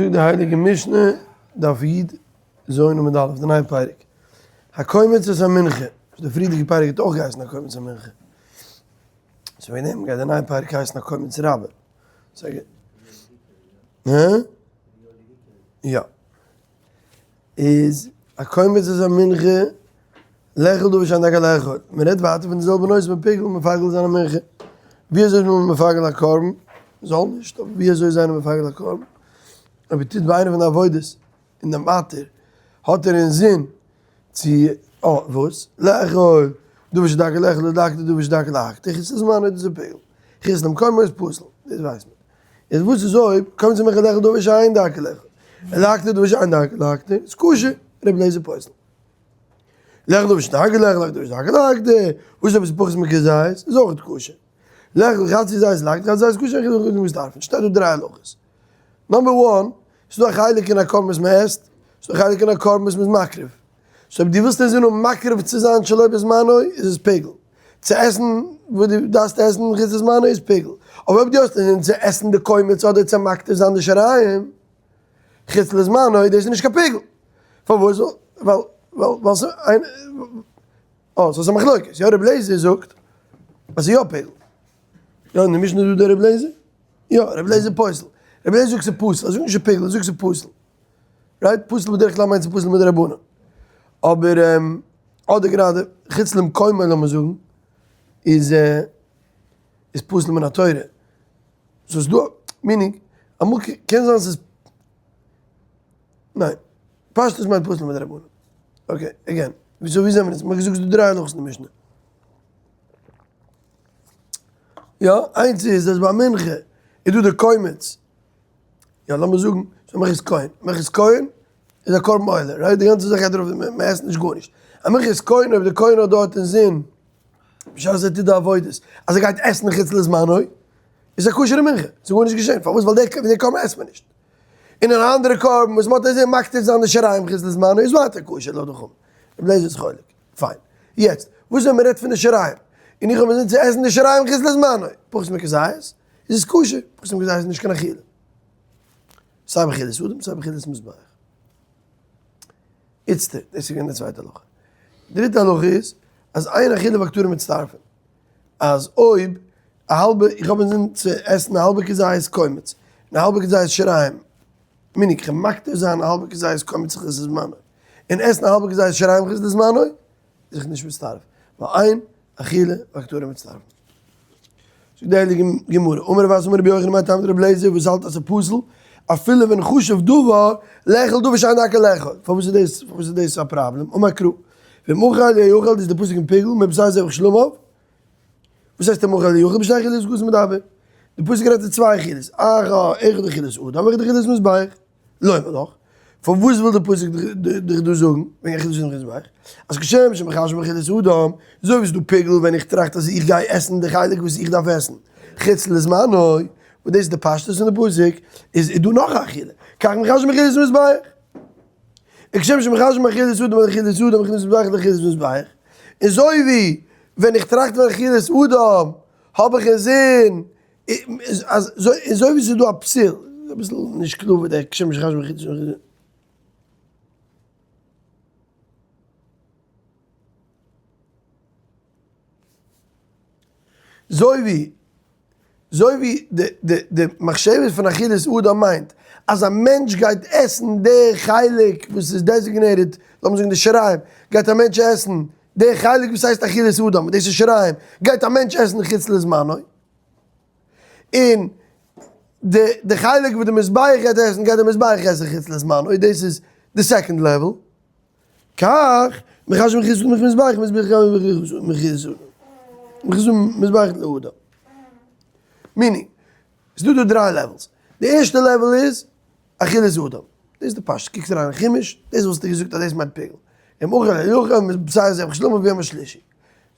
זאגט די הייליגע משנה, דף י"ז עמוד א', די נייע פרק, הקומץ את המנחה, וואס די פריערדיגע פרק האט אויך געהייסן הקומץ המנחה, סאו וועגן דעם גייט די נייע פרק הייסן הקומץ רבה. זייער גוט. הא? יא. איז הקומץ את המנחה, לאכול דבר שאין דרכו לאכול. מען רעדט ווייטער פון די זעלבע נושא פון פיגול מפגל זיין א מנחה. ווי אזוי איז מען מפגל א קרבן? זאל נישט, אבער ווי אזוי איז איינער מפגל א קרבן? אויב ער טוט ביי איינע פון די עבודות אין דעם מתיר, האט ער אינזין צו אה וואס? לאכול דבר שדרכו לאכול ולהקטיר דבר שדרכו להקטיר, חוץ לזמנו איז דאס א פיגול. חוץ למקומו איז פסול. דאס ווייסט מען. איז וואס איז אויב קומץ מנחה לאכול דבר שאין דרכו לאכול ולהקטיר דבר שאין דרכו להקטיר, איז כשר, רבי אליעזר פוסל. לאכול דבר שדרכו לאכול ולהקטיר דבר שדרכו להקטיר, וואס אויב עס איז פחות מכזית, איז אויך כשר. לאכול חצי זית ולהקטיר חצי זית כשר אין אכילה והקטרה מצטרפין, שטייט דא דריי הלכות. number one, ס'איז דא א חלק אין א קרבן וואס מען עסט, ס'איז דא א חלק אין א קרבן וואס מען איז מקריב. so אויב דו ווילסט אינזין האבן מקריב צו זיין שלא בזמנו איז עס פיגול. צו עסן וואס דו דארפסט עסן חוץ לזמנו איז פיגול. אבער אויב דו האסט אינזין צו עסן די קומץ אדער צו מקטיר זיין די שיריים חוץ לזמנו דאס איז נישט קיין פיגול. פארוואס? ווייל ווייל ווייל ס'איז איין אה ס'איז א מחלוקת. יא רבי אליעזר זאגט אז ס'איז יא פיגול. יא אין די משנה איז דא דער רבי אליעזר? יא רבי אליעזר פוסל. רבי אליעזר זאגט ס'איז פסול. ער זאגט נישט ס'איז פיגול ער זאגט ס'איז פסול. right? פסול בדרך כלל מיינט ס'איז פסול מדרבנן. אבער אדער גראדע חוץ למקומו לאמיר זאגן איז איז פסול מן התורה. סאו ס'איז דא meaning אמאל קען זיין ס'איז ניין פשטות מיינט פסול מדרבנן. okay again וויאזוי ווי זעמיר אונז? מ'האט געזאגט ס'איז דא דריי הלכות אין די משנה. יא איינס איז אז ביי מנחה איז דא די קומץ. יא לאמיר זאגן ס'איז מנחת כהן, מנחת כהן איז א קרבן עולה, right? די גאנצע זאך גייט ארויף מען עסט נישט גארנישט. א מנחת כהן אויב די כהן האט דארט אינזין בשעת ער טוט די עבודות אז ער גייט עסן חוץ לזמנו, איז א כשר'ע מנחה, ס'איז גארנישט געשען, פארוואס? ווייל די קרבן עסט מען נישט. און אן אנדערע קרבן וואס מ'האט אינזין מקטיר זיין די שיריים חוץ לזמנו איז ווייטער כשר לויט די חכמים. רבי אליעזר איז חולק. פיין. יעצט, וואס ווען מ'רעדט פון די שיריים, און איך האב אינזין צו עסן די שיריים חוץ לזמנו, פחות מכזית, איז עס כשר, פחות מכזית איז נישט קיין אכילה. סיי באכילת אדם סיי באכילת מזבח. איצטער, דאס איז געווען די צווייטע הלכה. די דריטע הלכה איז, אז אין אכילה והקטרה מצטרפין. אז אויב א האלבע, איך האב אינזין צו עסן א האלבע כזית קומץ, און א האלבע כזית שיריים, meaning איך מקטיר זיין א האלבע כזית קומץ חוץ לזמנו, און עסן א האלבע כזית שיריים חוץ לזמנו, איז זיך נישט מצטרף, ווייל אין אכילה והקטרה מצטרפין. זאגט די הייליגע גמרא, אמר רב אסי אמר רבי יוחנן מאי טעמא דרבי אליעזר וואס האלט אז ס'איז פסול אפילו ווען חשב דבר לאכול דבר שאין דרכו לאכול, פארוואס איז דאס פארוואס איז דאס א פראבלעם? אמר קרא, ואם אכל יאכל דאס איז די פסוק אין פיגול מבשר זבח שלמיו, וואס הייסט אם אכל יאכל בשתי אכילות הכתוב מדבר, די פסוק רעדט פון צוויי אכילות, אחד אכילת אדם ואחד אכילת מזבח. לומר לך, פארוואס וויל דער פסוק דיך דא זאגן וועגן אכילת אדם אכילת מזבח? אז כשם שמחשבים אכילת אדם, אזוי ווי ס'איז דא פיגול ווען איך טראכט אז איך גיי עסן די חלק וואס איך דארף עסן, חוץ לזמנו, וואס דאס איז די פשטות פון די פסוק, איז דא נאך א אכילה, כך מחשבים אכילת מזבח. וכשם שמחשבים אכילת אדם אכילת אדם אכילת מזבח לאכילת מזבח, אזוי ווי ווען איך טראכט פון אכילת אדם האב איך אינזין אזוי ווי ס'איז דא א פסיל, אביסל נישט קלאר וואס דער כשם שחש בחיצון און אזוי ווי אזוי ווי די די די מחשבה פון אכילת אדם מיינט אז א מענטש גייט עסן די חלק וואס איז designated, לאמיר זאגן די שיריים, גייט א מענטש עסן די חלק וואס הייסט אכילת אדם, דאס איז שיריים, גייט א מענטש עסן חוץ לזמנו, און די די חלק וואס די מזבח גייט עסן גייט די מזבח עסן חוץ לזמנו, דאס איז די second level, כך מחשבים אכילת אדם מזבח מזבח מזבח לאדם. meaning, ס'איז דא דא דריי levels, די ערשטע level איז אכילת אדם, דאס איז די פשט, קוקסט אריין אין חומש, דאס וואלסטו געזאגט אז דאס מיינט פיגול, אם אכל יאכל מבשר זבח שלמיו ביום השלישי,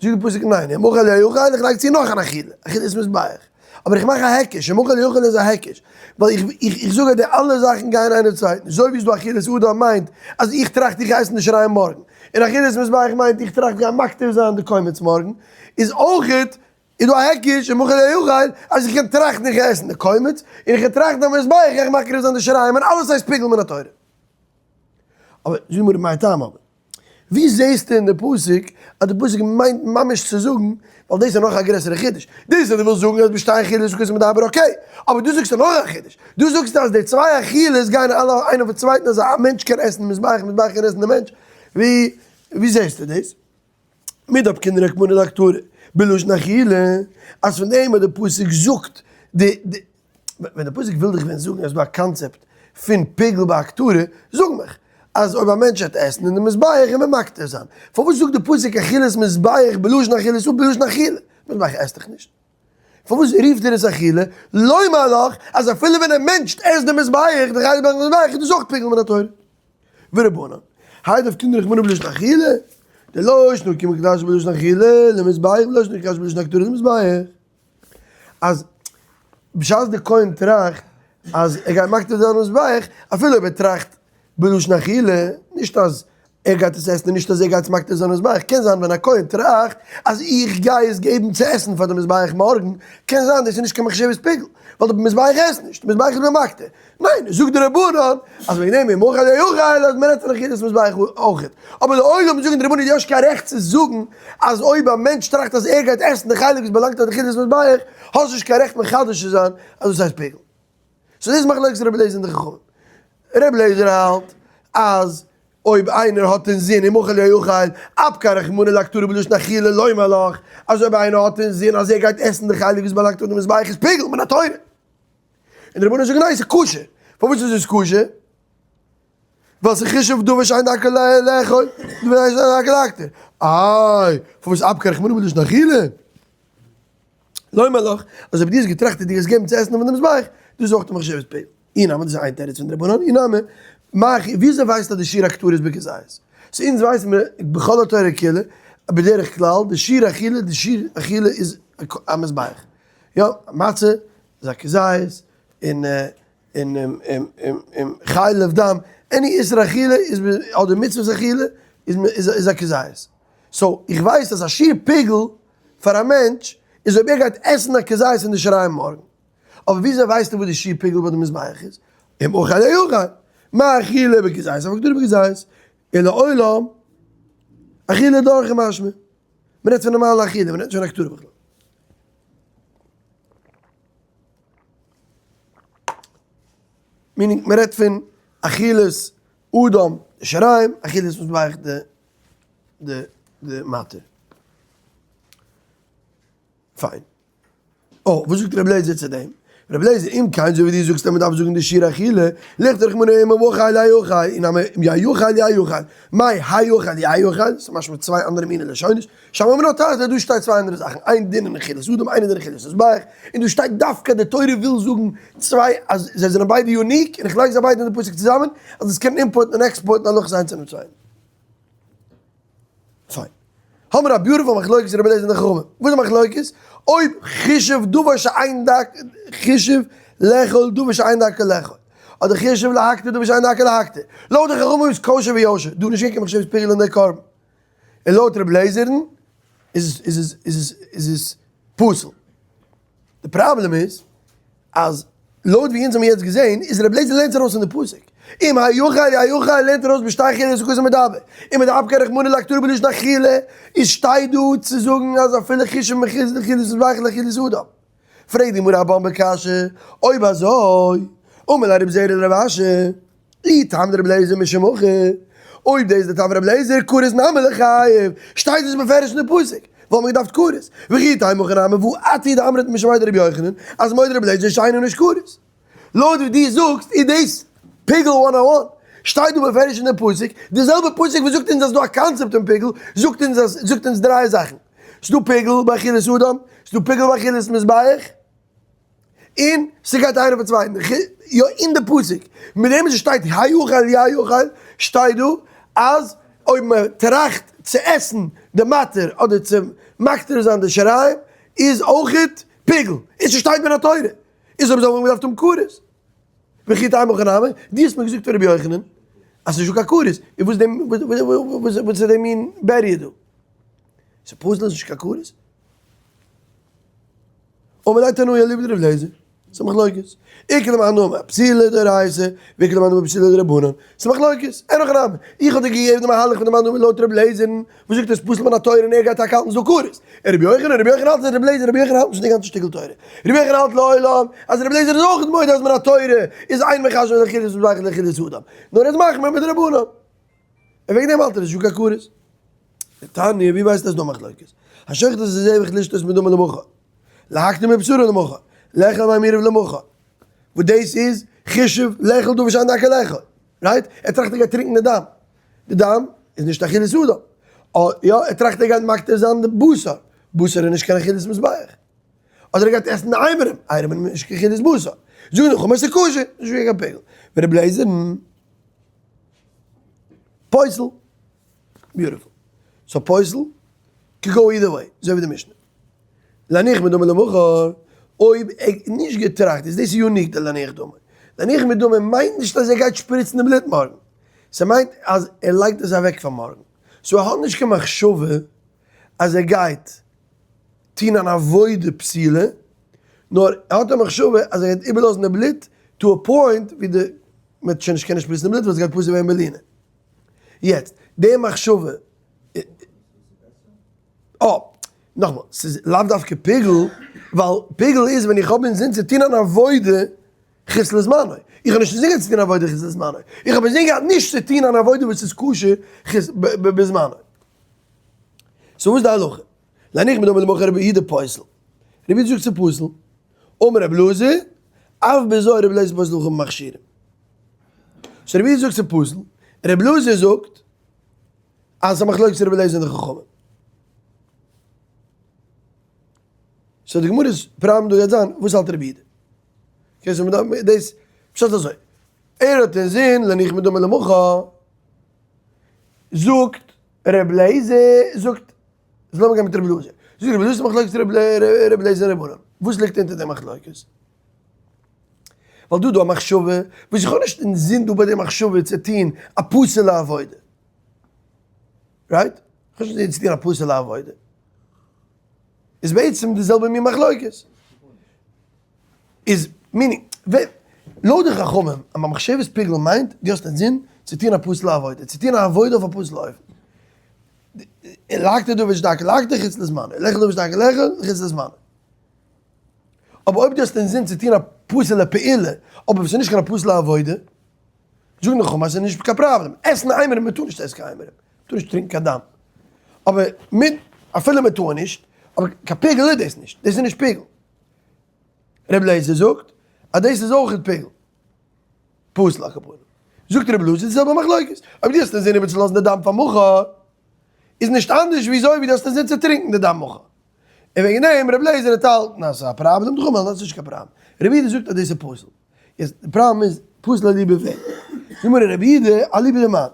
זאגט די פסוק ניין, אם אכל יאכל, איך לייג צו נאך אן אכילה, אכילת מזבח, אבער איך מאך א היקש, אם אכל יאכל איז א היקש, ווייל איך איך זאג אז די אלע זאכן גייען איינער צווייטן, אזוי ווי ס'איז דא אכילת אדם מיינט אז איך טראכט איך גיי עסן די שיריים מארגן, און אכילת מזבח מיינט איך טראכט איך גיי מקטיר זיין די קומץ מארגן, איז אויכעט. איז דא א היקש אם אוכל יאכל אז איך קען טראכטן איך גיי עסן די קומץ, און איך קען טראכטן אז מזבח גיי איך מקריב זיין די שיריים און אלעס הייסט פיגול מן התורה. אבער זאג מיר מאי טעמא אבער ווי זעהסטו אין די פסוק אז די פסוק מיינט ממש צו זאגן, ווייל דאס איז נאך א גרעסערע חידוש, דאס אז דו ווילסט זאגן אז בשתי אכילות איז כתוב מדבר okay, אבער דא זאגסטו נאך א חידוש, דא זאגסטו אז די צוויי אכילות גייען אלע איינער אויפן צווייטן אז א מענטש קען עסן די מזבח און מזבח קען עסן די מענטש, ווי ווי זעהסטו דאס? מדאפקין רחמנא להקטרה בלשון אכילה, אז פון דעם אז די פסוק זאגט די די ווען די פסוק וויל דיך ווען זאגן אז ס'דא א קאנצעפט פון פיגול בהקטרה, זאג מיך אז אויב א מענטש וועט עסן אין די מזבח און מען מקטיר זיין, פארוואס זאגט די פסוק אכילת מזבח בלשון אכילת ובלשון אכילה? מזבח עסט דאך נישט. פארוואס רופט ער עס אכילה? לומר לך אז אפילו ווען א מענטש עסט די מזבח, די חלק ביים מזבח איז דאס אויך פיגול מן התורה. ורבנן, האי דאפקינן רחמנא בלשון אכילה, דלא שנא כי מקדש בלשון אכילה למזבח ולא שנא קדש בלשון הקטרה למזבח. אז בשעת די כהן טראכט אז ער גייט מקטיר זיין מזבח, אפילו אויב ער טראכט בלשון אכילה, נישט אז ער גייט עס עסן און נישט אז ער גייט עס מקטיר זיין מזבח, קען זיין ווען א כהן טראכט אז איך גיי עס געבן צו עסן פאר די מזבח מארגן, קען זיין דאס איז נישט קיין מחשבת פיגול, ווייל די מזבח עסט נישט, די מזבח איז נאר מקטיר. ניין, זאגט די רבנן אז וועגן דעם אם אכל יאכל אז מען רעדט פון אכילת מזבח אויכעט. אבער לעולם זאגן די רבנן דו האסט קיין רעכט צו זאגן אז אויב א מענטש טראכט אז ער גייט עסן די חלק וואס באלאנגט אויף די אכילת מזבח, האסט נישט קיין רעכט מחדש צו זיין אז דאס הייסט פיגול. so דאס איז מחלוקת רבי אליעזר און די חכמים. רבי אליעזר האלט אז אויב איינער האט אינזין אם אכל יאכל, אפקה רחמנא להקטרה בלשון אכילה לומר לך, אז אויב איינער האט אינזין אז ער גייט עסן די חלק וואס באלאנגט אויף די מזבח איז פיגול מן התורה. און די רבנן זאגן ניין ס'איז כשר. פארוואס איז עס כשר? ווייל ס'איז חישב דבר שאין דרכו לאכול, דבר שאין דרכו להקטיר. איי, פארוואס אפקה רחמנא בלשון אכילה? לומר לך, אז אויב דו האסט געטראכט אז דו גייסט געבן צו עסן פון די מזבח, דאס איז אויך די מחשבת פיגול. אי נמי, דאס איז איין תירוץ פון די רבנן, אי נמי, מאי, וויאזוי ווייסטו אז די שיעור הקטרה איז בכזית? so אונז ווייסן מיר בכל התורה כולה, בדרך כלל, די שיעור אכילה, די שיעור אכילה איז א מזבח. יא, מצה איז א כזית, און און און חלב דם, any איסור אכילה איז אדער מצוות אכילה איז איז א כזית. so איך ווייס אז א שיעור פיגול פאר א מענטש איז אויב ער גייט עסן א כזית אין די שיריים מארגן. אבער וויאזוי ווייסטו וואס די שיעור פיגול ביי די מזבח איז? אם אכל יאכל. מה אכילה בכזית אף הקטרה בכזית. און לעולם אכילה דורכן משמע. מ'רעדט פון נארמאלע אכילה, מ'רעדט נישט פון הקטרה בכלל. meaning מ'רעדט פון אכילת אדם די שיריים, אכילת מזבח די די די מתיר. פיין. אה, וואס זאגט רבי אליעזר צו דעם? רבי אליעזר, אם כן, אזוי ווי דו זאגסט אז מ'דארף זאגן די שיעור אכילה, לכתוב רחמנא אם אכל יאכל, און אז יאכל יאכל, מאי היאכל יאכל, ס'איז משמע צוויי אנדערע מיני לשונות, שמע מינה תרתי, דא שטייט צוויי אנדערע זאכן, איין דין אין אכילת אדם, איינער דין אין אכילת מזבח, און דא שטייט דווקא די תורה וויל זאגן צוויי אז זיי זענען ביידע unique, און איך לייג זיי ביידע אין די פסוק צוזאמען, אז עס קען import ן און export ן הלכות איינס אינעם צווייטן. פיין. האמיר א beautiful מחלוקת רבי אליעזר און די חכמים. וואס איז די מחלוקת? אויב חישב דבר שאין דרכו חישב לאכול דבר שאין דרכו לאכול. אדער חישב להקטיר דבר שאין דרכו להקטיר. לויט די חכמים איז כשר ויושר. דא נישט געווען קיין מחשבת פיגול אין די קרבן. און לויט רבי אליעזר'ן איז עס איז עס איז עס פסול. די פראבלעם איז אז לויט ווי אונז האבן יעצט געזען איז רבי אליעזר לערנט ארויס פון די פסוק אם היאכל יאכל לערנט ארויס בשתי אכילות איז כתוב מדבר ומדאפקיה רחמנא להקטרה בלשון אכילה איז שטייט דא צו זאגן אז אפילו חישב מחוץ לאכילת מזבח לאכילת אדם. פרעגט די גמרא א באמבע קשיא, אויב אזוי אמר ליה רבי זירא לרב אשי אי טעמא דרבי אליעזר משום הכי, אויב דאס איז די טעם פון רבי אליעזר, כרת נמי ליחייב, שטייט דאס בפירוש אין די פסוק, וואלט מען געדארפט כרת, וכי תימא הכי נמי והא אתא דאמרת משמיה דרבי יוחנן, אז מודה רבי אליעזר שאינו נישט כרת. לויט ווי דו זאגסט איז דאס פיגול one o one, שטייט דא בפירוש אין די פסוק, די זעלבע פסוק וואס זאגט אונז אז ס'דא א קאנצעפט אין פיגול, זאגט אונז אז זאגט אונז דריי זאכן, ס'דא פיגול באכילת אדם, ס'דא פיגול באכילת מזבח, און ס'גייט איינער אויפן צווייטן, יא אין די פסוק, מיט דעם וואס עס שטייט היאכל יאכל, שטייט דא אז אויב מען טראכט צו עסן די מתיר אדער צו מקטיר זיין די שיריים איז אויכעט פיגול, און ס'שטייט מן התורה, איז אויב אזוי וואלט מען געדארפט האבן כרת. וכי תימא הכי נמי, דו האסט מיר געזאגט פון רבי יוחנן אז ס'נישט דא קיין כרת, און וואס דעם וואס איז די מין בריה דא? ס'פסול אז נישט קיין כרת? אמר ליה תנאי אליבא דרבי אליעזר, ס'איז א מחלוקת. איכא למאן דאמר פסולה דאורייתא, ואיכא למאן דאמר פסולה דרבנן. ס'איז מחלוקת. אין הכי נמי. איך האב דיר געגעבן די מהלך פון די מאן דאמר לויט רבי אליעזר'ן, וואס זאגט עס פסול מן התורה און ער גייט טאקע האלטן ס'דא כרת. און רבי יוחנן, רבי יוחנן האלט אז רבי אליעזר, רבי יוחנן האלט נישט די גאנצע שטיקל תורה. רבי יוחנן האלט לעולם אז רבי אליעזר איז אויך מודה אז מן התורה איז אין מחשבין לאכילת מזבח לאכילת אדם. נאר ער איז מחמיר מדרבנן. און וועגן דעם האלט ער נישט דא קיין כרת. תניא, ווי ווייסטו אז ס'דא מחלוקת? השוחט את הזבח לשתות מדמו למחר. להקטיר מבשרו למחר, לאכול מאימוריו למחר. וואס דאס איז חישוב לאכול דבר שאין דרכו לאכול. right? ער טראכט ער גייט טרינקן די דם. די דם איז נישט אכילת אדם. יא, ער טראכט ער גייט מקטיר זיין די בשר. בשר איז נישט קיין אכילת מזבח. אדער ער גייט עסן די אימורים. אימורים איז נישט קיין אכילת בשר. זאגן די חכמים ס'איז כשר, נישט וועגן קיין פיגול. ורבי אליעזר פוסל. beautiful. so פוסל could go either way, אזוי ווי די משנה. להניח מדמו למחר, אויב ער האט נישט געטראכט, איז דאס unique די להניח דמו. להניח מדמו מיינט נישט אז ער גייט שפריצן די בלוט מארגן. ס'מיינט אז ער לייגט עס אוועק פאר מארגן. so ער האט נישט קיין מחשבה אז ער גייט טון אן עבודה פסולה, נאר ער האט א מחשבה אז ער גייט איבערלאזן די בלוט to a point ווי די מ'וועט שוין נישט קענען שפריצן די בלוט ווייל ס'גייט פסול ווערן בלינה. יעצט, די מחשבה, אה, נאכאמאל, ס'איז לאו דווקא פיגול, ווייל פיגול איז ווען איך האב אינזין צו טון אן עבודה חוץ לזמנו. איך האב נישט אינזין געהאט צו טון אן עבודה חוץ לזמנו. איך האב אינזין געהאט נישט צו טון אן עבודה וואס איז כשר חוץ בזמנו. so וואס איז די הלכה? להניח מדמו למחר רבי יהודה פוסל. רבי יהודה זאגט ס'איז פסול. אמר רבי אלעזר, אף בזו רבי אליעזר פוסל וחכמים מכשירים. so רבי יהודה זאגט ס'איז פסול, רבי אלעזר זאגט אז ס'איז א מחלוקת רבי אליעזר און די חכמים. so די גמרא'ס פראבלעם דא גייט זיין, וואס האלט רבי יהודה? okay so מ'דארף דאס, פשט אזוי, ער האט אינזין להניח מדמו למחר, זאגט רבי אליעזר, זאגט, אז לאמיר גיין מיט רבי אלעזר, זאגט רבי אלעזר מחלוקת רבי אליעזר און רבנן, וואס ליגט אונטער די מחלוקת? ווייל דא איז דא א מחשבה וואס איך האב נישט אינזין דא ביי די מחשבה צו טון א פסול'ע עבודה, right? איך האב נישט אינזין צו טון א פסול'ע עבודה, איז בעצם די זעלבע מין מחלוקת, איז meaning, לויט די חכמים אז ביי מחשבת פיגול מיינט דו האסט אינזין צו טון א פסול'ע עבודה, צו טון א עבודה אויף א פסול'ע אופן. להקטיר דבר שאין דרכו להקטיר חוץ לזמנו, לאכול דבר שאין דרכו לאכול חוץ לזמנו. אבער אויב דו האסט אינזין צו טון א פסול'ע פעולה, אבער וואס איז נישט קיין א פסול'ע עבודה, זאג נאכאמאל אז ס'איז נישט קיין פראבלעם. עסן אימורים, מען טאר נישט עסן קיין אימורים, מען טאר נישט טרינקען קיין דם. אבער מיט, אפילו מען טאר נישט, אבער קיין פיגול איז דאס נישט, דאס איז נישט פיגול. ר' אליעזר זאגט אז דאס איז אויך פיגול. פסול על כל פנים. זאגט רבי אלעזר די זעלבע מחלוקת. אויב דו האסט אינזין איבערצולאזן די דם פאר מחר, איז נישט אנדערש ווי אזוי ווי דו האסט אינזין צו טרינקן די דם מחר. און וועגן דעם רבי אליעזר האט האלטן אז ס'איז א פראבלעם, די חכמים האלטן אז ס'איז נישט קיין פראבלעם. רבי יהודה זאגט אז דאס איז פסול. יעצט די פראבלעם איז פסול אליבא וועם? זאג מיר רבי יהודה אליבא דמאן?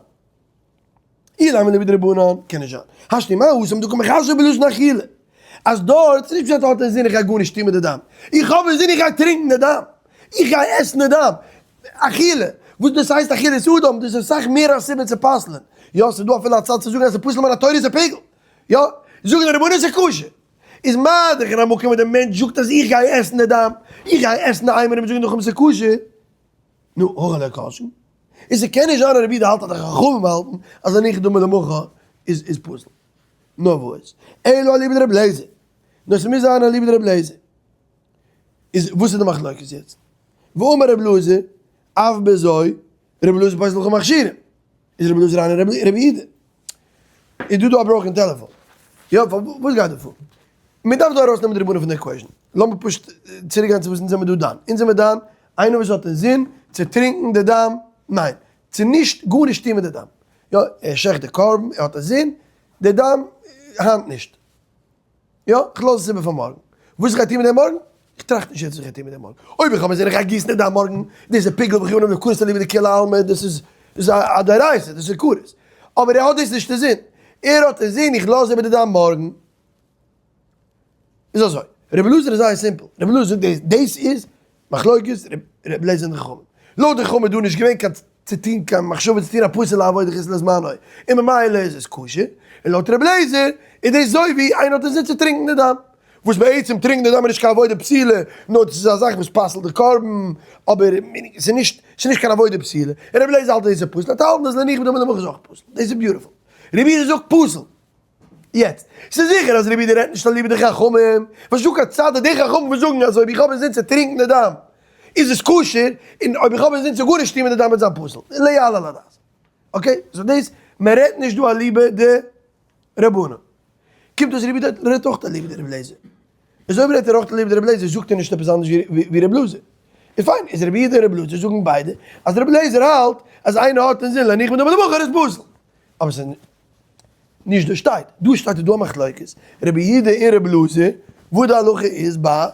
אילימא אליבא דרבנן קען נישט זיין. השתא מה התם דקא מחשב בלשון אכילה. אז דארט איז נישט פשט האט אינזין איך גיי גארנישט טון מיט די דם. איך האב אינזין איך גיי טרינקן די דם. איך גיי עסן די דם. אכילה. וואס דאס הייסט אכילת אדם דאס איז אסאך מער א סיבה צו פסל'ען. יא ס'איז דא אפילו א צד צו זאגן אז ס'איז פסול מן התורה איז א פיגול. יא. זאגן די רבנן ס'איז כשר. איז מה דאך אין א מקום וואו דער מענטש זאגט אז איך גיי עסן די דם. איך גיי עסן די אימורים זאגן די חכמים ס'איז כשר. נו, הכא לא כל שכן. און ס'קען נישט זיין אז רבי יהודה האלט אז די חכמים האלטן אז להניח דמו למחר איז איז פסול. נאר וואס? אלא אליבא דרבי אליעזר. נאר ס'מוז זיין אליבא דרבי אליעזר. איז וואס איז די מחלוקת יעצט? ואמר רבי אלעזר, אף בזו רבי אלעזר פוסל וחכמים מכשירים. איז רבי אלעזר איינער רבי יהודה? איז דא דא א broken telephone? יא, וואס גייט דא פאר? מען דארף דא ארויסנעמען די רבנן פון די equation. לאמיר פשוט צוריק גיין צו וואס אונז זעמיר דא דן. אונז זעמיר דן איינער וואס האט אינזין צו טרינקן די דם, ניין, צו נישט גארנישט טון מיט די דם. יא, ער שעכט די קרבן, ער האט אינזין, די דם היינט נישט. יא, איך לאז עס איבער פאר מארגן. וואס איך גיי טון מיט דעם מארגן? איך טראכט נישט יעצט וואס איך גיי טון מיט דעם מארגן. אויב איך האב אינזין איך גיי גיסן די דם מארגן, דאס איז פיגול וכיוון און כרת אליבא דכולי עלמא, דאס איז דאס איז א דאורייתא, דאס איז כרת. אבער ער האט דאס נישט אינזין. ער האט אינזין איך לאז איבער די דם מארגן. איז אזוי, רבי אלעזר איז זייער simple. רבי אלעזר זאגט דאס, דאס איז מחלוקת רבי אליעזר און די חכמים. לויט די חכמים איז דא נישט געווען קיין צו טון קיין מחשבה צו טון א פסול'ע עבודה חוץ לזמנו, און ממילא איז עס כשר, און לויט רבי אליעזר איז דאס אזוי ווי איינער האט אינזין צו טרינקן די דם. וואס בעצם טרינקן די דם איז נישט קיין עבודה פסולה, נאר דאס איז א זאך וואס פסל'ט די קרבן, אבער ס'איז נישט ס'איז נישט קיין עבודה פסולה, און רבי אליעזר האלט אז דאס איז פסול, האט האלטן אז להניח בדמו למחר איז אויך פסול, דאס איז beautiful. רבי יהודה זאגט פסול. יעצט, ס'איז זיכער אז רבי יהודה רעדט נישט אליבא די חכמים, ווייל ס'איז דא קיין צד אז די חכמים וואס זאגן אז אויב איך האב אינזין צו טרינקן די דם איז עס כשר, און אויב איך האב אינזין צו גארנישט טון מיט די דם וועט זיין פסול, לא יעלה על הדעת. okay, so דאס, מען רעדט נישט דא אליבא דרבנן. קומט אויס רבי יהודה רעדט אויך אליבא דרבי אליעזר. איז אויב רעדט ער אויך אליבא דרבי אליעזר זאגט ער נישט עפעס אנדערש ווי רבי אלעזר. איז פיין, איז רבי יהודה און רבי אלעזר זאגן ביידע אז רבי אליעזר האלט אז איינער האט אינזין להניח בדמו למחר איז פסול. אבער ס'איז נישט דא שטייט. דא שטייט איז דא א מחלוקת רבי יהודה און רבי אלעזר וואס די הלכה איז ביי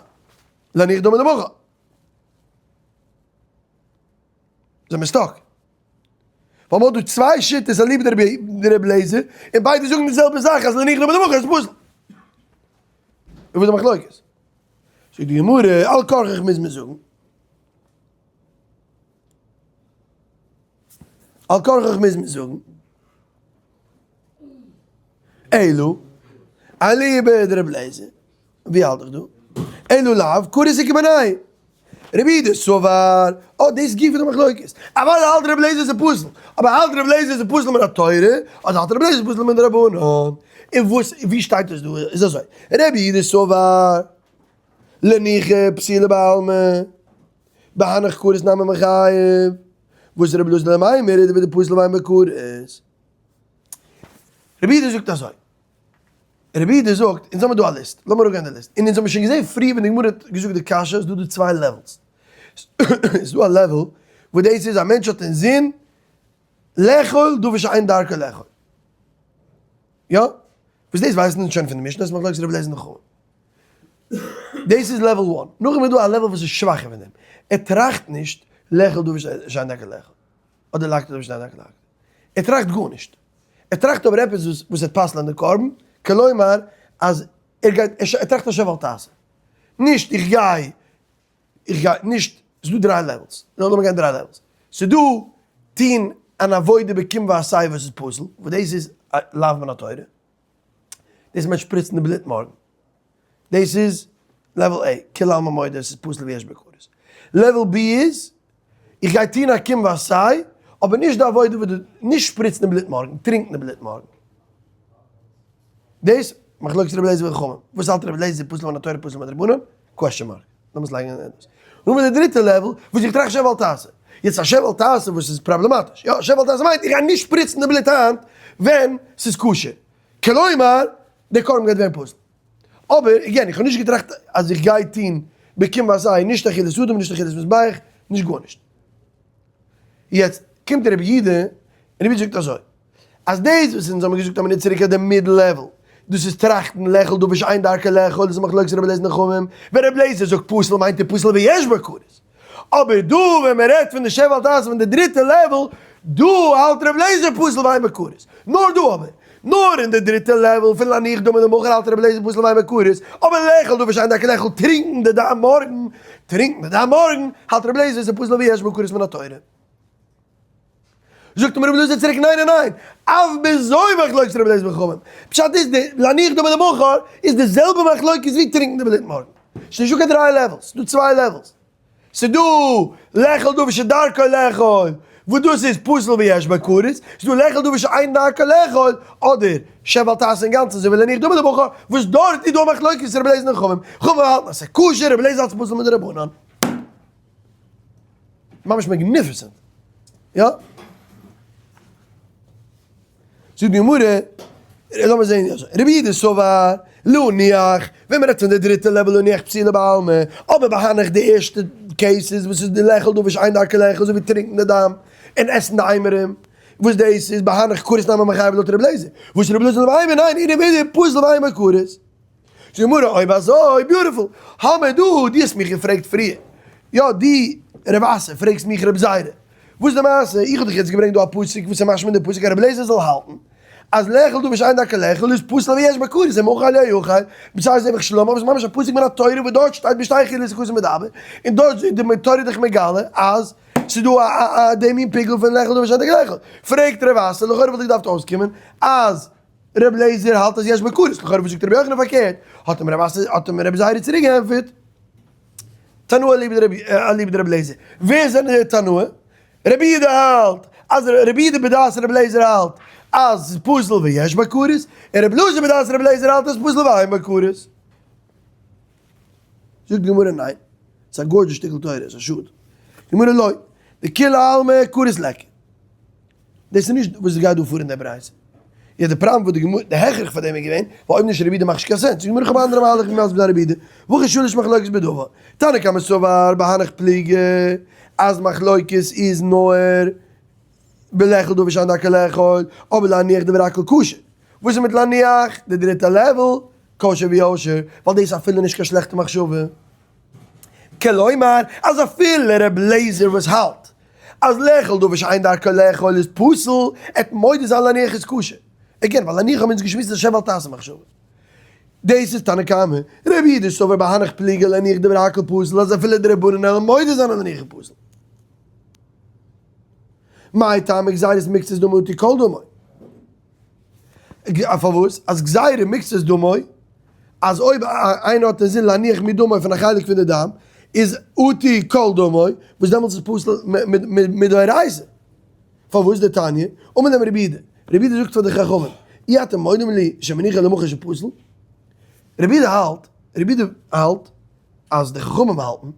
להניח דמו למחר. זעמיר stuck. ווייל מ'האט דא צוויי שיטות אליבא דרבי אליעזר, און ביידע זאגן די זעלבע זאך אז להניח דמו למחר איז פסול. און וואס איז די מחלוקת? זאגט די גמרא, על כרחך מוז מען זאגן. על כרחך מוז מען זאגן. אלא אליבא דרבי אליעזר, ווי האלט איך דא? אלא לאו כרת איכא בינייהו. רבי יהודה סבר, אה דאס גופא די מחלוקת. אוודאי האלט רבי אליעזר ס'איז פסול, אבער האלט רבי אליעזר ס'איז פסול מן התורה, אדער האלט רבי אליעזר ס'איז פסול מדרבנן? און וואס ווי שטייט דאס דא? איז אזוי, רבי יהודה סבר, להנוחי פסולה בעלמא, בהנך כרת נמי מיחייב, וואס רבי אלעזר למימר איז דער פסול ואין בו כרת. רבי יהודה זאגט אזוי, רבי יהודה זאגט, אונז האמיר דא א ליסט, לאמיר אראפגיין די ליסט, און אונז האמיר שוין געזען פריער ווען די גמרא האט געזאגט די קשיא, איז דא דא צוויי levels, איז דא א level וואס דאס איז א מענטש האט אינזין לאכול דבר שאין דרכו לאכול, יא? וואס דאס ווייסן אונז שוין פון די משנה, אז מחלוקת רבי אליעזר און חכמים. דאס איז level one. נאכדעם איז דא א level וואס איז שוואכער פון דעם, ער טראכט נישט לאכול דבר שאין דרכו לאכול, אדער להקטיר דבר שאין דרכו להקטיר. ער טראכט גארנישט. ער טראכט אבער עפעס וואס וואס וועט פסל'ען די קרבן, כלומר אז ער גייט, ער טראכט א שב ואל תעשה. נישט איך גיי, איך גיי, נישט, ס'איז דא דריי levels, לאמיר גיין דריי levels. ס'איז דא טוהן אן עבודה בקום ועשה וואס איז פסול, וואס דאס איז א לאו מן התורה. דאס מיינט שפריצן די בלוט מארגן. דאס איז level A, כולי עלמא מודה עס איז פסול ויש בו כרת. level B איז, איך גיי טון א קום ועשה, אבער נישט די עבודה וואס די, נישט שפריצן די בלוט מארגן, טרינקן די בלוט מארגן. דאס, מחלוקת רבי אליעזר וחכמים. וואס האלט רבי אליעזר פסול מן התורה פסול מדרבנן? question mark. לאמיר עס לייגן אין עדות. נו מיט די דריטע level, וואס איך טראכט שב ואל תעשה. יעצט א שב ואל תעשה וואס איז פראבלעמאטיש. יא, שב ואל תעשה מיינט איך גיי נישט שפריצן די בלוט היינט ווען ס'איז כשר. כלומר, דער קרבן גייט ווערן פסול. אבער, again, איך האב נישט געטראכט אז איך גיי טון בקום ועשה, נישט אכילת אדם, נישט אכילת מזבח, נישט גארנישט. יעצט קומט רבי יהודה, און רבי יהודה זאגט אזוי, אז דאס וואס אונז האבן געזאגט א מינוט צוריק אז די middle level, דאס איז טראכטן לאכול דבר שאין דרכו לאכול, דאס איז מחלוקת רבי אליעזר און חכמים, ווען רבי אליעזר זאגט פסול מיינט ער פסול ויש בו כרת. אבער דא ווען מען רעדט פון די שב ואל תעשה פון די דריטע level, דא האלט רבי אליעזר פסול ואין בו כרת. נאר דא אבער, נאר אין די דריטע level פון להניח דמו למחר האלט רבי אליעזר פסול ואין בו כרת, אבער לאכול דבר שאין דרכו לאכול טרינקן די דם מארגן, טרינקן די דם מארגן, האלט רבי אליעזר ס'איז פסול ויש בו כרת מן התורה. זאגט אים רבי אלעזר צוריק ניין ניין ניין, אף בזו מחלוקת רבי אליעזר וחכמים, פשט איז די להניח דמו למחר איז די זעלבע מחלוקת ווי טרינקן די בלוט מארגן, ס'איז נישטא קיין דריי levels, ס'דא צוויי levels, ס'דא לאכול דבר שדרכו לאכול וואס דאס איז פסול ויש בו כרת, ס'דא לאכול דבר שאין דרכו לאכול אדער שב ואל תעשה אינגאנצן אזוי ווי להניח דמו למחר וואס דארט איז דא א מחלוקת רבי אליעזר און חכמים, חכמים האלטן אז ס'איז כשר, רבי אליעזר האלט ס'איז פסול מדרבנן. ממש magnificent. יא? זאגט די גמרא, לאמיר זעהן אזוי, רבי יהודה סבר, להניח, ווען מ'רעדט פון די דריטע level להניח פסולה בעלמא, אבער בהנך די ערשטע cases וואס איז די לאכול דבר שאין דרכו לאכול אזוי ווי טרינקן די דם און עסן די אימורים, וואס דאס איז בהנך כרת נמי מיחייב לויט רבי אליעזר, וואס רבי אליעזר למימר ניין איני מידי פסול ואין בו כרת. זאגט די גמרא אויב אזוי beautiful, האמער דא, דו האסט מיך געפרעגט פריער, יא דו רב אסי פרעגסט מיך רב זירא, וואס איז די מעשה, איך האב דיך יעצט געברענגט דא א פסוק וואס איז משמע אין די פסוק אז רבי אליעזר זאל האלטן אז לאכול דבר שאין דרכו לאכול איז פסול ויש בו כרת ומחר לא יאכל בשר זבח שלמים, אבער ס'איז ממש א פסוק מן התורה וואס דארט שטייט בשתי אכילות הכתוב מדבר, און דארט איז די תורה דיך מגלה אז ס'איז דא א די מין פיגול פון לאכול דבר שאין דרכו לאכול, פרעגט רב אסי לכאורה וואלט געדארפט אויסקומען אז. ר' לעזער האלט אז יש בו כרת, לכאורה וואס זאגט רבי יוחנן פארקערט? האט אים רב אסי האט אים רבי זיירא צוריק געענטפערט, תנאי אליבא דרבי לעזער, ווער זענען די תנאים? רבי יהודה האלט אז רבי יהודה בדעת רבי לעזער האלט אז ס'איז פסול ויש בו כרת, און רבי אלעזר בדעת רבי לעזער האלט אז ס'איז פסול ואין בו כרת. זאגט די גמרא ניין, ס'איז א gorgeous שטיקל תורה, ס'איז א שאד. גמרא לא, דכולי עלמא כרת ליכא. דאס איז נישט וואס עס גייט דא פאר אין דער ברייתא. יא די פראבלעם וואס די גמרא, די הכרח פאר דעם איז געווען, ווייל אויב נישט רבי יהודה מאכט נישט קיין sense. זאגט די גמרא איך האב א אנדערע מהלך ווי מסביר זיין רבי יהודה. והכא שלש מחלוקת בדבר. תנא קמא סבר בהנך פליגי אז מחלוקת איז נאר בלאכול דבר שאין דרכו לאכול, אבער להניח דברי הכל כשר. וואס איז מיט להניח? די דריטע level, כשר ויושר, ווייל דאס איז אפילו נישט קיין שלעכטע מחשבה. כלומר, אז אפילו ר' לעזער וואס האלט אז לאכול דבר שאין דרכו לאכול איז פסול, עט מודה זיין להניח איז כשר. again, ווייל להניח האבן אונז געשמועסט איז א שב ואל תעשה מחשבה. דאס איז תנא קמא. רבי יהודה סבר בהנך פליגי להניח דברי הכל פסול אז אפילו די רבנן עלן מודה זיין אז להניח איז פסול. מאי טעמא גזירת מקצת דמו אטו כל דמו? פארוואס? אז גזירה מקצת דמו, אז אויב איינער האט אינזין להניח מדמו פון א חלק פון די דם, איז אטו כל דמו, וואס דעמאלטס איז פסול מדאורייתא. פארוואס? דתניא, אמר להם רבי יהודה, רבי יהודה זאגט פאר די חכמים, אי אתם מודים לי שמניחו למחר שפסול? רבי יהודה האלט, רבי יהודה האלט אז די חכמים האלטן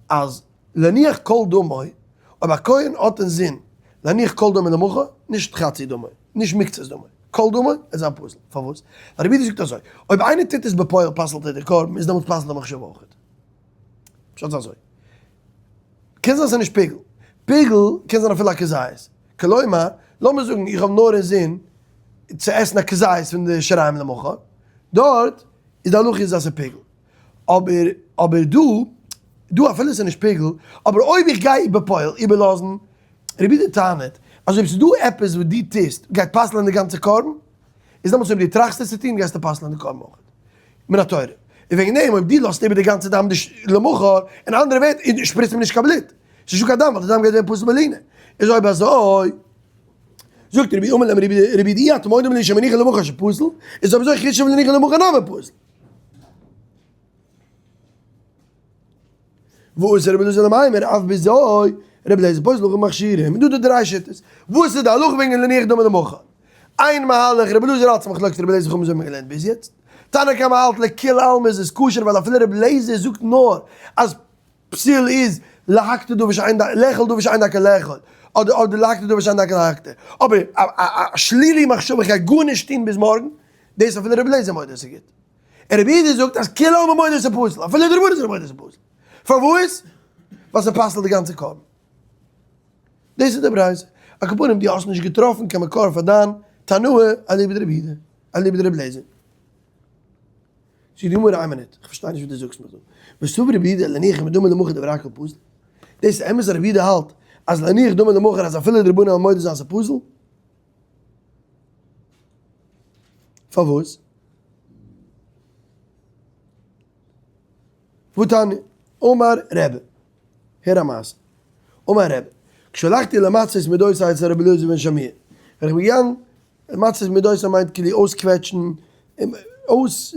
אז להניח כל דמו, אויב א כהן האט אינזין להניח כל דמו למחר, נישט חצי דמו, נישט מקצת דמו, כל דמו, איז זיין פסול. פארוואס? ווייל רבי יהודה זאגט אזוי, אויב איינער טוט עס בפועל פסל'ט ער די קרבן, איז דעמאלטס פסל'ט די מחשבה אויך. פשט איז אזוי, קען זיין ס'איז נישט פיגול, פיגול קען זיין אפילו א כזית, כלומר, לאמיר זאגן איך האב נאר אינזין צו עסן א כזית פון די שיריים למחר, דארט איז די הלכה איז אז ס'איז פיגול. אבער אבער דא דא אפילו ס'איז נישט פיגול, אבער אויב איך גיי בפועל איבערלאזן, רבי יהודה טענה'ט אז אויב ס'איז דא עפעס וואס דו טוסט גייט פסל'ען די גאנצע קרבן, איז דעמאלטס אויב דו טראכסט עס צו טון גייסטו פסל'ען די קרבן אויך. מן התורה. און וועגן דעם אויב דו לאזט איבער די גאנצע דם למחר, אין אנדערע ווערטער, און שפריצט אים נישט קיין בלוט, ס'איז נישטא קיין דם ווייל די דם גייט ווערן פסול בלינה. איז אויב אזוי, זאגט רבי אמר להם רבי יהודה אי אתם מודים לי שמניחו למחר שפסול, איז אויב אזוי חשוב להניחו למחר נמי פסול. וואס איז רבי אלעזר למימר אף בזו רבי אליעזר פוסל הלכה מכשירים, דא די דריי שיטות, וואס איז די הלכה וועגן להניח דמו למחר? איין מהלך רבי אלעזר האלט ס'מחלוקת רבי אליעזר חכמים אזוי האבן מיר געלערנט ביז יעצט, תנא קמא האלט לכולי עלמא איז עס כשר ווייל אפילו רבי אליעזר זאגט נאר אז פסול איז להקטיר דבר שאין ד לאכול דבר שאין דרכו לאכול אדער אדער להקטיר דבר שאין דרכו להקטיר אבער א א שלילי מחשבה איך גיי גארנישט טון ביז מארגן דאס אפילו רבי אליעזר מודה עס איז גוט. און רבי יהודה זאגט אז כולי עלמא מודה ס'איז פסול, אפילו די רבנן זענען מודה ס'איז פסול. פארוואס? ווייל ס'פסל'ט די גאנצע קרבן. דאס איז די ברייתא. על כל פנים דו האסט נישט געטראפן קיין מקור פאר דיין תנאי אליבא דרבי יהודה, אליבא דרבי אליעזר. זאגט די גמרא איין מינוט, איך פארשטיי נישט וואס דו זאגסט מיר דא. וסבר רבי יהודה להניח מדמו למחר דברי הכל פסול? דאס איז אמת אז רבי יהודה האלט אז להניח דמו למחר אז אפילו די רבנן וועלן מודה זיין ס'איז פסול? פארוואס? והתניא, אמר רבי, הער א מעשה, אמר רבי, כשהלכתי למצות מדותי אצל רבי אלעזר בן שמוע, ווען איך בין געגאנגען, למצות מדותי מיינט כאילו אויסקוועטשן, אויס,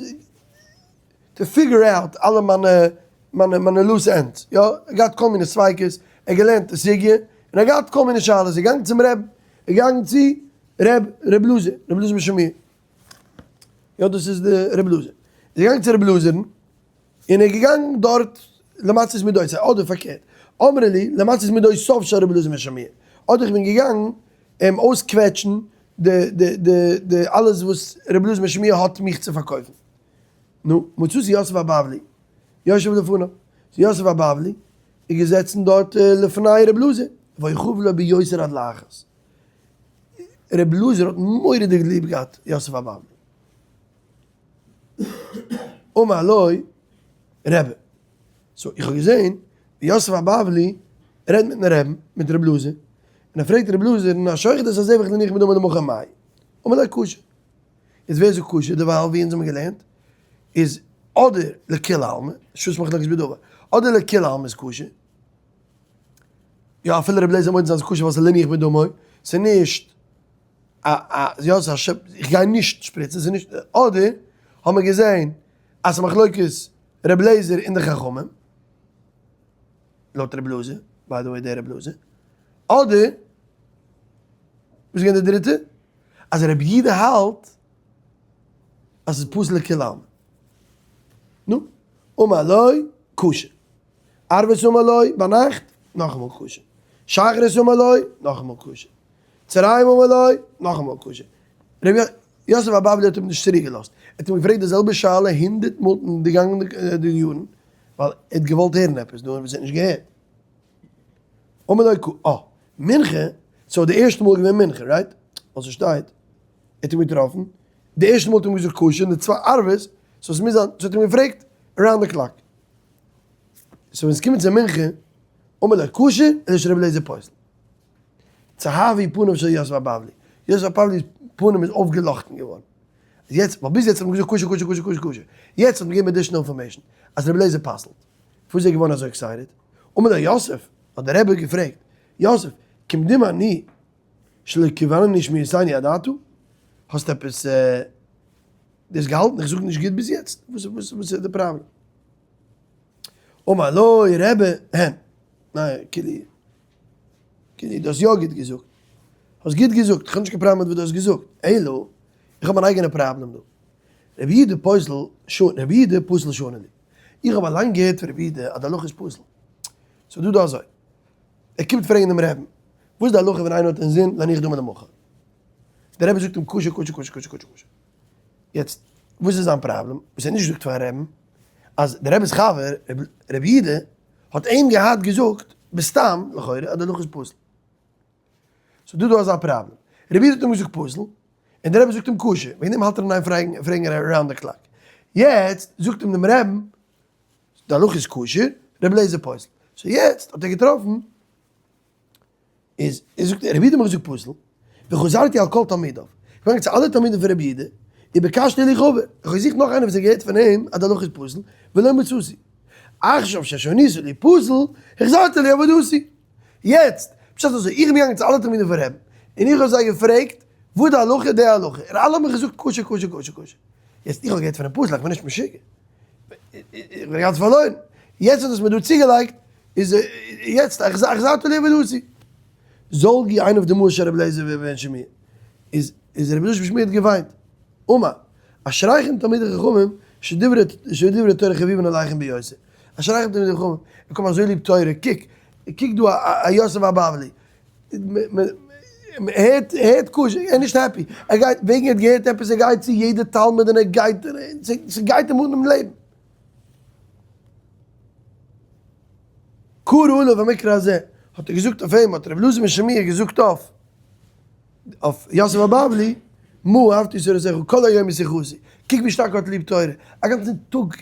to figure out אלע מיינע מיינע מיינע loose ends, יא, ער האט געהאט כל מיני ספיקות, ער האט געלערנט די סוגיא, און ער האט געהאט כל מיני שאלות, ער איז געגאנגען צום רב, ער איז געגאנגען צו ר' ר' אלעזר, ר' אלעזר בן שמוע, יא דאס איז די ר' אלעזר, ער איז געגאנגען צו ר' אלעזר'ן, און ער איז געגאנגען דארט למצות מדותי, אדער פארקערט, אמרו לי למצות מדותיו של ר' אלעזר בן שמוע, אדער איך בין געגאנגען אים אויסקוועטשן די די די די אלעס וואס ר' אלעזר בן שמוע האט מיך צו פארקויפן. נו, מצאתי יוסף הבבלי יושב לפניו, יוסף הבבלי איז געזעצן דארט לפני ר' אלעזר, ויחב לו ביותר עד לאחת. ר' אלעזר האט מורא'דיג ליב געהאט יוסף הבבלי. אמר לו רבי, so איך האב געזען ווי יוסף הבבלי רעדט מיטן רעבן, מיט ר' אלעזר, און ער פרעגט ר' אלעזר'ן, השוחט את הזבח להניח מדמו למחר מהו? אמר לו כשר. איז ווער זאגט כשר? דערווייל ווי אונז האבן געלערנט איז אדער לכולי עלמא, שעות מחלוקת בדבר, אדער לכולי עלמא איז כשר, יא אפילו רבי אליעזר מודה זיין ס'איז כשר ווייל ס'איז להניח מדמו, ס'איז נישט. א א יא ס'איז א ש איך גיי נישט שפריצן ס'איז נישט אדער האבן מיר געזען אז ס'איז מחלוקת ר' לעזער און די חכמים לויט ר' אלעזר, by the way דער ר' אלעזר, אדער וואס איז געווען די דריטע? אז רבי יהודה האלט אז ס'איז פסול לכולי עלמא. נו, אמר לו כשר. ערבית אמר לו ביינאכט, נאכאמאל כשר. שחרית אמר לו, נאכאמאל כשר. צהריים אמר לו, נאכאמאל כשר. רבי יוסף הבבלי האט אים נישט צוריק געלאזט. ער האט אים געפרעגט די זעלבע שאלה הונדערט מאל אין די גאנגענדע די יארן, ווייל ער האט געוואלט הערן עפעס דא וואס ער האט נישט געהערט. אמר לו כ א, מנחה, so די ערשטע מאל איז געווען מנחה, right? ווייל ס'שטייט, ער האט אים געטראפן, די ערשטע מאל האט ער אים געזאגט כשר, און די צוויי ערבית, so ס'מוז זיין, so האט ער אים געפרעגט around the clock. so ווען ס'קומט צו מנחה, אמר לו כשר, אלא שרבי אליעזר פוסל. צהבו פניו של יוסף הבבלי, יוסף הבבלי'ס פנים איז אויפגעלאכטן געווארן. יעצט, ווייל ביז יעצט האט מען געזאגט כשר כשר כשר כשר כשר, יעצט האט מען געגעבן additional information אז רבי אליעזר פסל'ט. פארוואס איז ער געווארן אזוי excited? אמר לו יוסף, האט דער רבי געפרעגט, יוסף, כמדומני שלא כיוונני שמיעתני עד עתה? האסט עפעס דאס געהאלטן איך זאג נישט גוט ביז יעצט? וואס וואס איז די פראבלעם? אמר לו רבי, הן, ניין, כאילו, כאילו דו האסט יא גוט געזאגט, האסט גוט געזאגט, איך האב נישט קיין פראבלעם מיט וואס דו האסט געזאגט, אלא, איך האב מיין אייגענע פראבלעם דא, רבי יהודה פוסל, רבי יהודה פוסל שנה לי, איך האב אליין געהערט פון רבי יהודה אז די הלכה איז פסול, ס'איז דא דא אזוי, ער קומט פרעגן דעם רעבן, וואס איז די הלכה ווען איינער האט אינזין להניח דמים למחר? דער רבי זאגט אים כשר כשר כשר כשר כשר כשר. יעצט וואס איז זיין פראבלעם וואס ער האט נישט געזאגט פארן רעבן, אז דער רבי'ס חבר רבי יהודה האט אים געהאט געזאגט בסתם לכאורה אז די הלכה איז פסול. ס'איז דא דא אזא פראבלעם, רבי יהודה האט אים געזאגט פסול, און דער רבי זאגט אים כשר, וועגן דעם האלט ער אין איין פרעגן פרעגן around the clock. יעצט זאגט אים דעם רעבן, די הלכה איז כשר, רבי אליעזר פוסל. so יעצט האט ער געטראפן, איז ער זאגט רבי יהודה האט מיר געזאגט פסול, וחזרתי על כל תלמידיו, איך בין געגאנגען צו אלע תלמידים פון רבי יהודה, וביקשתי לי חבר, איך האב געזוכט נאך איינער וואס האט געהערט פון אים אז די הלכה איז פסול, ולא מצאתי. עכשיו ששנית לי פסול, החזרת לי אבדתי. יעצט, פשט אזוי, איך בין געגאנגען צו אלע תלמידים פון רבי'ן, און איך האב זיי געפרעגט וואס די הלכה, די הלכה, און אלע האבן מיר געזאגט כשר כשר כשר כשר. יעצט, איך האב געהערט פונעם פסול, איך בין נישט משוגע. איך בין גאנץ פארלוירן. יעצט האט עס מיר דא צוגעלייגט, איז יעצט החזרת לי אבדתי. זלגו עיניו דמעות של רבי אליעזר בן שמוע. איז איז רבי אליעזר בן שמוע האט געוויינט. אמר, אשריכם תלמידי חכמים שדברי תורה חביבין עליכם ביותר. אשריכם תלמידי חכמים, איך האב אזוי ליב תורה, קוק, קוק דא א יוסף הבבלי, הערט הערט כשר, ער איז נישט happy, ער גייט, וועגן ער האט געהערט עפעס, ער גייט צו יעדע תלמיד און ער גייט, ס'גייט אים אן דעם לעבן. קרא עליו המקרא הזה, האט ער געזאגט אויף אים, האט רבי אלעזר בן שמוע געזאגט אויף. אויף יוסף הבבלי, מה אהבתי תורתך כל היום היא שיחתי, קוק ווי שטארק ער האט ליב תורה, א גאנצן טאג,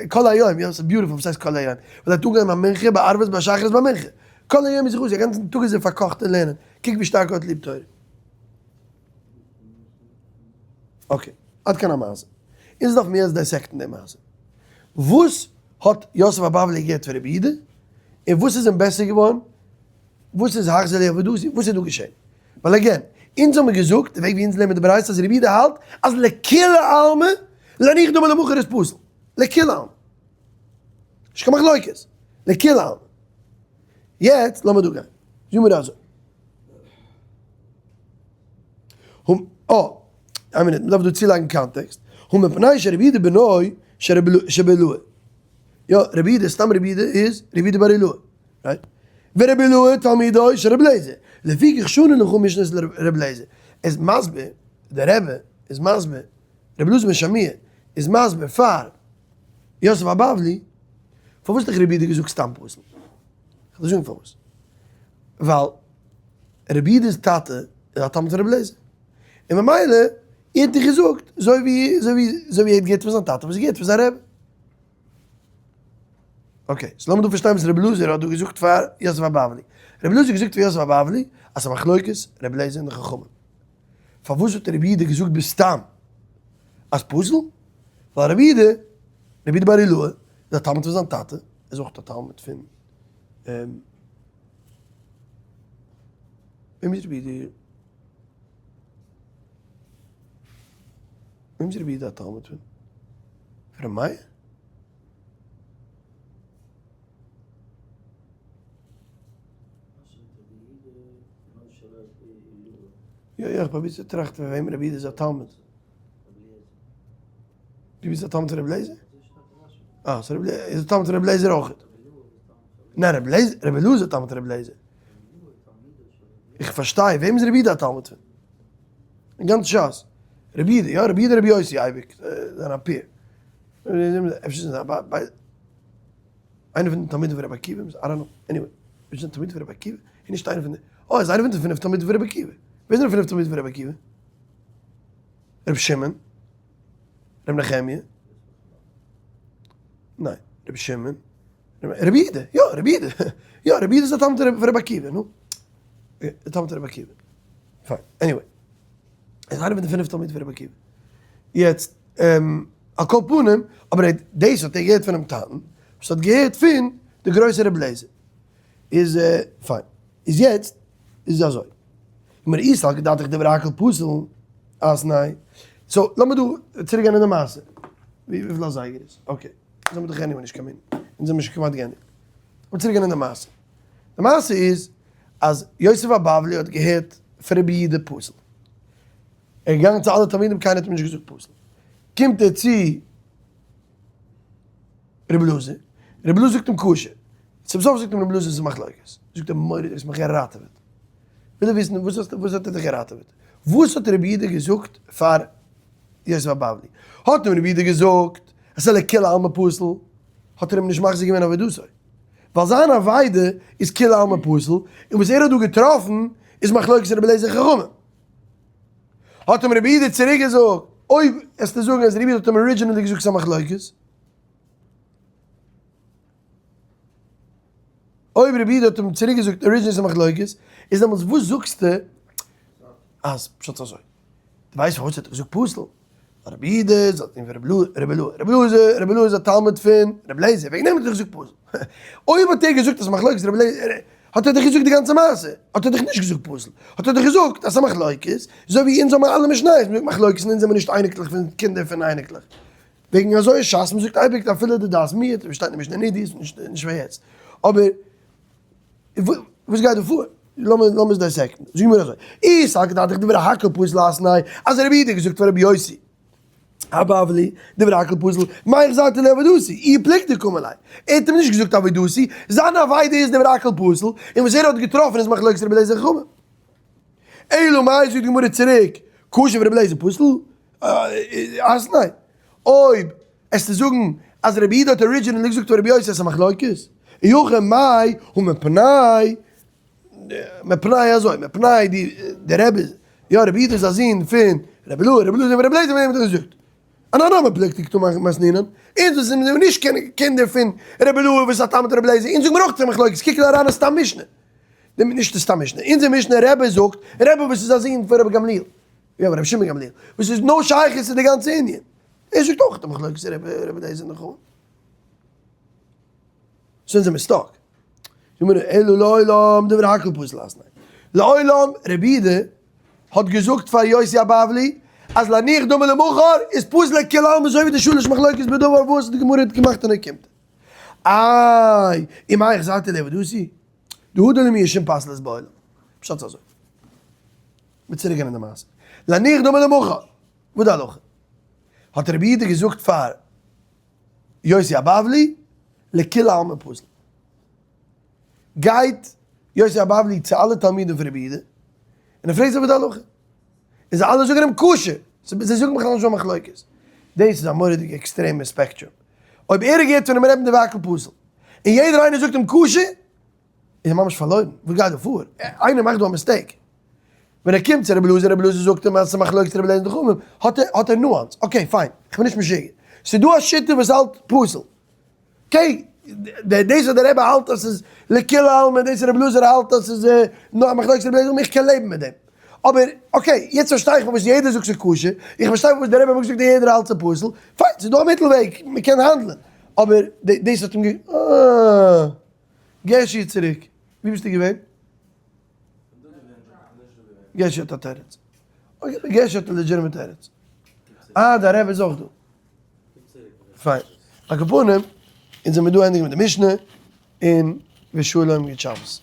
כל היום, יא ס'איז beautiful וואס הייסט כל היום, ווייל ער האט אנגעהויבן ביי מנחה, ביי ערבית, ביי שחרית, ביי מנחה, כל היום היא שיחתי, א גאנצן טאג איז ער פארקאכט אין לערנען, קוק ווי שטארק ער האט ליב תורה. okay, עד כאן המעשה. אונז דארפן יעצט dissect ן די מעשה. וואס האט יוסף הבבלי געהערט פון רבי יהודה, און וואס איז אים בעסער געווארן? וואס איז החזר לי אבדתי? וואס איז דא געשען? ווייל again, אונז האבן געזאגט, די וועג ווי אונז לערנען די ברייתא אז רבי יהודה האלט אז לכולי עלמא להניח דמים למחר איז פסול. לכולי עלמא. נישט קיין מחלוקת. לכולי עלמא. יעצט לאמיר דא גיין. זאג מיר אזוי. אה, איין מינוט, מ'דארף דא צולייגן context. הא מפני שרבי יהודה בנו של רבי אילעא. יא, רבי יהודה, סתם רבי יהודה איז רבי יהודה בר אילעא. right? ורבי אילעא תלמידו של רבי אליעזר, לפיכך שנה לך משנת רבי אליעזר, איז מסביר, דער רבי איז מסביר, רבי אלעזר בן שמוע איז מסביר פאר יוסף הבבלי, פארוואס האט דיך רבי יהודה געזאגט סתם פסול? כ'וועל דיר זאגן פארוואס, ווייל רבי יהודה'ס טאטע איז א תלמיד פון רבי אליעזר, און ממילא ער האט דיך געזאגט אזוי ווי אזוי ווי אזוי ווי ער האט געהערט פון זיין טאטע וואס ער האט געהערט פון זיין רבי. okay, so לאמיר דא פארשטיין וואס רבי אלעזר האט דא געזאגט פאר יוסף הבבלי. רבי אלעזר האט געזאגט פאר יוסף הבבלי אז ס'איז א מחלוקת רבי אליעזר און די חכמים. פארוואס האט רבי יהודה געזאגט בסתם אז פסול? ווייל רבי יהודה, רבי יהודה בר אילעא, איז א תלמיד פון זיין טאטע, ער איז אויך א תלמיד פון וועם איז רבי יהודה? וועם איז רבי יהודה א תלמיד פון? פון רבי מאיר? יא יא, איך פרוביר צו טראכטן פון וועם רבי יהודה איז א תלמיד. דו ביסט א תלמיד פון רבי אליעזר? אה, so רבי אליעזר איז א תלמיד פון רבי אליעזר אויך. ניין, רבי אליעזר, רבי אלעזר איז א תלמיד פון רבי אליעזר. איך פארשטיי, וועם איז רבי יהודה א תלמיד פון? אין גאנץ שס. רבי יהודה, יא, רבי יהודה רבי יוסי אייביג, זענען א pair. אפשר זענען זיי ביידע, איינער פון די תלמידים פון רבי עקיבא, I don't know, anyway, אפשר זענען תלמידים פון רבי עקיבא, איז נישט איינער פון די, אה, איז איינער פון די פינף תלמידים פון רבי עקיבא. ווער זענען די פינף תלמידים פון רבי עקיבא? רבי שמעון, רבי נחמיה, ניין, רבי שמעון, רבי יהודה, יא, רבי יהודה, יא, רבי יהודה איז א תלמיד פון רבי עקיבא, נו, א תלמיד פון רבי עקיבא, פיין, anyway, איז איינער פון די פינף תלמידים פון רבי עקיבא, יעצט, על כל פנים, אבער דאס האט ער געהערט פונעם טאטן, וואס האט געהערט פון די גרויסע רבי אליעזר, איז פיין, איז יעצט איז אזוי, אם ראית סלקא דעתך דברי הכל פסול, אז ניין, so לאמיר דא צוריק גיין אין די מעשה, וויפיל אזייגער איז, okay, אונז האבן דאך anyway נישט קיין מנין, אונז זעמיר שוין כמעט געענדיגט, לאמיר צוריק גיין אין די מעשה, די מעשה איז אז יוסף הבבלי האט געהערט פון רבי יהודה פסול, ער איז געגאנגען צו אלע תלמידים קיינער האט אים נישט געזאגט פסול, קומט ער צו רבי אלעזר, רבי אלעזר זאגט אים כשר, צום סוף זאגט אים רבי אלעזר ס'איז מחלוקת, זאגט ער מורא'דיג האסט מיך געראטעוועט, וויל ער וויסן וואס האסטו וואס האט ער דיך געראטעוועט, וואס האט רבי יהודה געזאגט פאר יוסף הבבלי, האט אים רבי יהודה געזאגט אז ס'איז לכולי עלמא פסול, האט ער אים נישט מחזיר געווען אבידתו, ווייל זיין אבידה איז כולי עלמא פסול, און וואס ער האט דא געטראפן איז מחלוקת רבי אליעזר חכמים. האט אים רבי יהודה צוריק געזאגט, אויב וועסטו זאגן אז רבי יהודה האט אים originally געזאגט ס'איז א מחלוקת, אויב רבי יהודה האט אים צוריק געזאגט originally ס'איז א מחלוקת, איז דעמאלטס וואס זאגסטו אז פשט אזוי? דו ווייסט פארוואס ער האט געזאגט פסול? ווייל רבי יהודה איז א תלמיד פון רבי אלעזר, רבי אלעזר, רבי אלעזר איז א תלמיד פון רבי אליעזר, וועגן דעם האט ער געזאגט פסול. אויב האט ער געזאגט אז מחלוקת רבי אליעזר, האט ער דאך געזאגט די גאנצע מעשה, האט ער דאך נישט געזאגט פסול, האט ער דאך געזאגט אז ס'איז א מחלוקת, אזוי ווי אונז האבן אלע משניות מיט מחלוקת און אונז זעמיר נישט אייניקלעך פון קינדער פון אייניקלעך. וועגן אזוי איז שס, מ'זאגט אייביג אפילו די דעת מיעוט, ווי שטייט אין משנה נידי, איז נישט שווער יעצט. אבער וואס גייט דא פאר? לאמיר לאמיר עס dissect ן. זאג מיר אזוי, אי סלקא דעתך דברי הכל פסול אתניה, אז רבי יהודה האט געזאגט פאר רבי יוסי הבבלי, דברי הכל פסול, מאי החזרת ליה אבידתיה, איהו פלוגתא קאמר ליה. ער האט אים נישט געזאגט אבידתיה, זיין אבידה איז דברי הכל פסול, און וואס ער האט געטראפן איז מחלוקת רבי אליעזר חכמים. אלא מאי זאגט די גמרא צוריק, כשר ורבי אליעזר פסול, אתניה. אויב עסטו זאגן אז רבי יהודה האט originally געזאגט פאר רבי יוסי אז ס'איז א מחלוקת, אי הכי מאי הא מפני, מפני אזוי, מפני די די רבי, יא רבי יהודה איז א זון פון רבי אלעזר, רבי אלעזר רבי אליעזר וועם האט ער געזאגט? אנן נמי פלוגתא דקתני מתנינן, אונז וואס זענען נישט קיין קינדער פון רבי אלעזר וואס איז א תלמיד רבי אליעזר, אונז זאגן מיר אויך ס'איז א מחלוקת, קוק אריין אין סתם משנה, נישט אין סתם משנה, אונזער משנה רבי זאגט, רבי וואס איז א זון פון רבי גמליאל. יא רבי שמעון גמליאל וואס איז נאר שייכות צו די גאנצע ענין ער זאגט אויך די מחלוקת רבי רבי אליעזר נכון זענען זיי מיר stuck זאג מיר אלא לעולם דברי הכל פסול אתניה לעולם רבי יהודה האט געזאגט פאר יוסי הבבלי אז להניח דבר למחר איז פסול לכולי עלמא אזוי ווי די שלש מחלוקת בדבר וואס די גמרא האט געמאכט אין אוקימתא איי ומאי החזרת ליה אבידתיה דהדר למיהא שום פסלות בעולם פשט אזוי מיר צוריק גיין אין די מעשה. להניח דבר למחר. וואס די הלכה? האט רבי יהודה געזאגט פאר יוסי הבבלי, לכולי עלמא פסול. גייט יוסי הבבלי צו אלע תלמידים פון רבי יהודה, און ער פרעגט זיי וואס די הלכה. און זיי אלע זאגן אים כשר. זיי זאגן בכלל נישט דא מחלוקת. דאס איז א מורא'דיגע עקסטרעמע spectrum. אויב ער האט געהערט פונעם רבי'ן דברי הכל פסול, און יעדער איינער זאגט אים כשר, איז ער ממש פארלוירן, וואס גייט דא פאר? איינער מאכט דא א mistake. ווען ער קומט צו רבי אלעזר, רבי אלעזר זאגט אים אז ס'איז מחלוקת רבי אליעזר און די חכמים, האט ער האט ער nuance, okay פיין, איך בין נישט משוגע. ס'איז דא א שיטה וואס האלט פסול. okay, דאס וואס דער רבי האלט אז ס'איז לכולי עלמא, דאס רבי אלעזר האלט אז ס'איז נאר א מחלוקת רבי אליעזר, איך קען לעבן מיט דעם. אבער okay, יעצט פארשטיי איך פארוואס יעדער זאגט ס'איז כשר, איך פארשטיי פארוואס דער רבי האט געזאגט אז יעדער האלט ס'איז פסול, פיין, ס'איז דא א מיטל וועג, מ'קען האנדלען. אבער דאס האט אים גע. אה. געשי צוריק, ווי ביסטו געווען? געשי האט א תירוץ. okay, געשי האט א legitimate תירוץ. אה, די רבי איז אויך דא. פיין. על כל פנים, אונז זעמיר דא ענדיגן מיט די משנה, און ושלום גוט שבת.